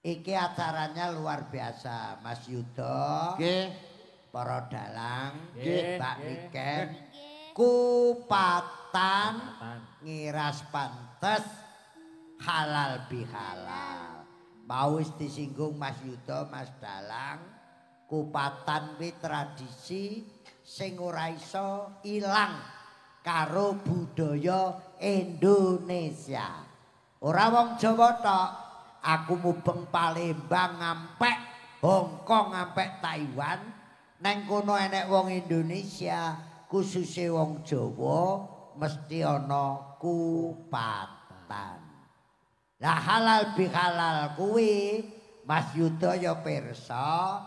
Iki acaranya luar biasa, Mas Yudo. Nggih. Para dalang, Nggih. Mbak Niken. Kupatan ngiras pantes halal bihalal. Mau wis disinggung Mas Yudo, Mas Dalang, kupatan kuwi tradisi sing ora iso ilang karo budaya Indonesia. Ora wong Jawa tok, aku mubeng Palembang ngampek Hong Kong ngampek Taiwan, neng kono enek wong Indonesia, khususe wong Jawa mesti ana kupatan. Lah halal bihalal kuwi Mas Yudo ya pirsa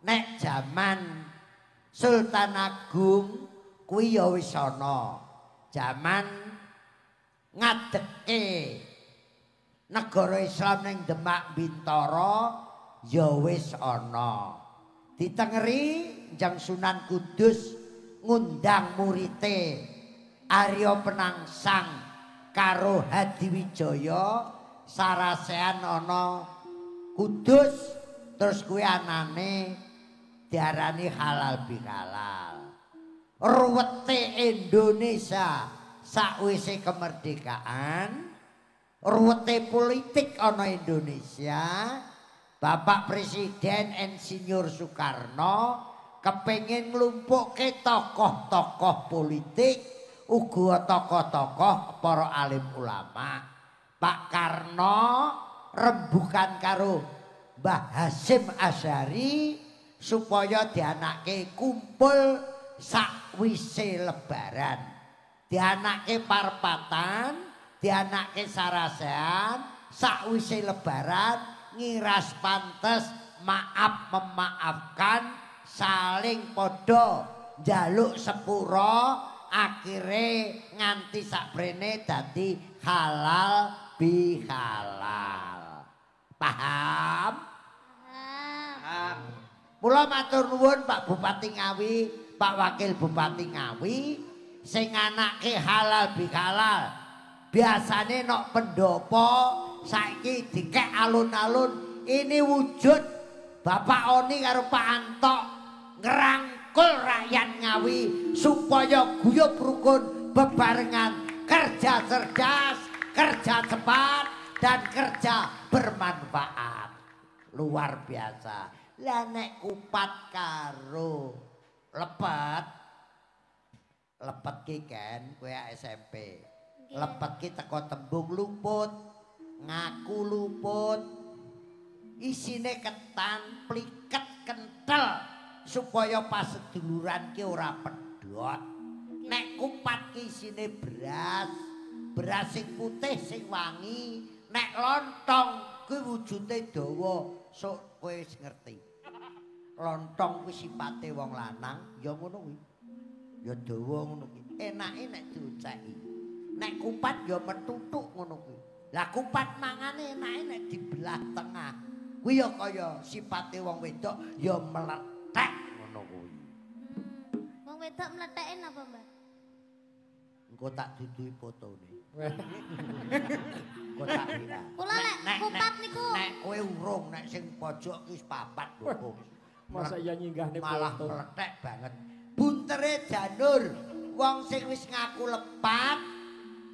nek jaman Sultan Agung kuwi ya wis ana. Jaman ngadeke negara Islam ning Demak Bintara ya wis ana. Ditengeri Njang Sunan Kudus ngundang murite Arya Penangsang karo Hadiwijaya sarasehan ana Kudus, terus kuwi anane diarani halal bihalal. Ruwete Indonesia sakwise kemerdekaan, ruwete politik ana Indonesia, Bapak Presiden Insinyur Soekarno kepengin nglumpukke tokoh-tokoh politik, uga tokoh-tokoh para alim ulama. Pak Karno rembukan karo Mbah Hasyim Asy'ari supaya dianake kumpul sakwise lebaran. Dianake parpatan, dianake sarasehan sakwise lebaran, ngiras pantes, maaf memaafkan, saling padha njaluk sepura, akhire nganti sakprene dadi halal bihalal. Paham? Paham. Mula matur nuwun Pak Bupati Ngawi, Pak Wakil Bupati Ngawi sing anake halal bihalal. Biasane nok pendopo saiki dikek alun-alun, ini wujud Bapak Oni karo Pak Antok ngerangkul rakyat Ngawi supaya guyub rukun bebarengan, kerja cerdas, kerja cepat, dan kerja bermanfaat. Luar biasa. Lah nek kupat karo lepet, lepet ki kan kowe SMP. Lepet ki teko tembung luput, ngaku luput, isine ketan pliket kentel supaya pas seduluran ki ora pedhot. Nek kupat ki isine beras, beras sing putih sing wangi. Nek lontong kuwi wujude dawa, sok kowe wis ngerti. Lontong kuwi sipate wong lanang ya ngono kuwi. Ya dawa ngono kuwi. Enake nek dioceki. Nek kupat ya metutuk ngono kuwi. Lah kupat mangane enake nek dibelah tengah. Kuwi ya kaya sipate wong wedok ya meletek ngono kuwi. Wong wedok mleteke napa, Mbah? Engko tak duduhi fotone. Engko tak kira. Kula nek kupat niku nek kowe urung, nek sing pojok ki wis papat lho. Masa iya nyinggahne foto. Malah meletek banget. Buntere janur, wong sing wis ngaku lepat,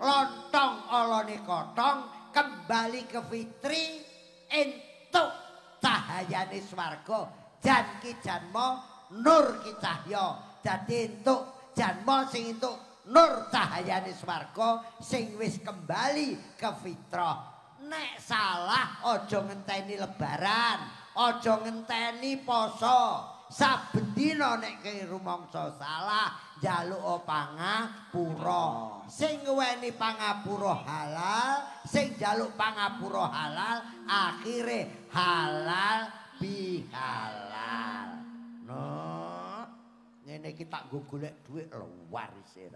lontong olone kotong, kembali ke fitri, entuk cahayane swarga. Jan ki janma, nur ki cahya. Dadi entuk janma sing entuk nur cahayane swarga sing wis kembali ke fitrah. Nek salah aja ngenteni lebaran, aja ngenteni poso. Saben dina nek kowe rumangsa salah, njaluk pangapura. Sing ngeweni pangapura halal, sing njaluk pangapura halal, akhire halal bihalal. No, ngene iki tak nggo golek dhuwit luar isih.